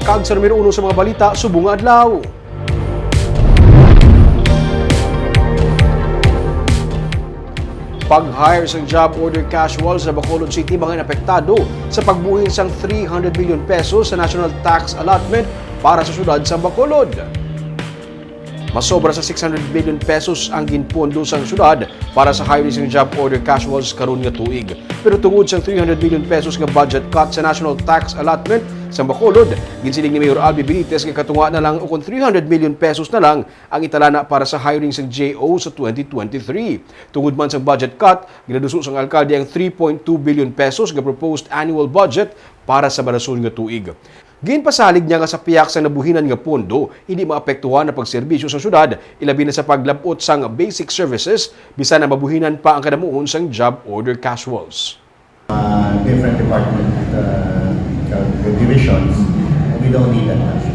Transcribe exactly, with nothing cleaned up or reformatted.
Kag sa numero uno sa mga balita subong nga adlaw. Pag-hire sang job order casual sa Bacolod City, mga inapektado sa pagbuhin sang three hundred million pesos sa National Tax Allotment para sa siyudad sa Bacolod. Masobra sa six hundred million pesos ang ginpondo sang siyudad para sa hiring sang job order casuals karon nga tuig. Pero tungod sang three hundred million pesos nga budget cut sa National Tax Allotment sa Bacolod, ginsiling ni Mayor Albi Benitez nga katunga na lang ukon three hundred million pesos na lang ang italana para sa hiring sang J O sa twenty twenty-three. Tungod man sang budget cut, ginaduso sang alkalde ang three point two billion pesos nga proposed annual budget para sa marason nga tuig. Ginpasalig niya nga sa pihak sang nabuhinan nga pondo, hindi maapektuhan ang pagserbisyo sa syudad, ilabi na sa paglab-ot sang basic services, bisan na mabuhinan pa ang kadamuhon sang job order casuals. Uh, different department, uh, uh, divisions, we don't need that much.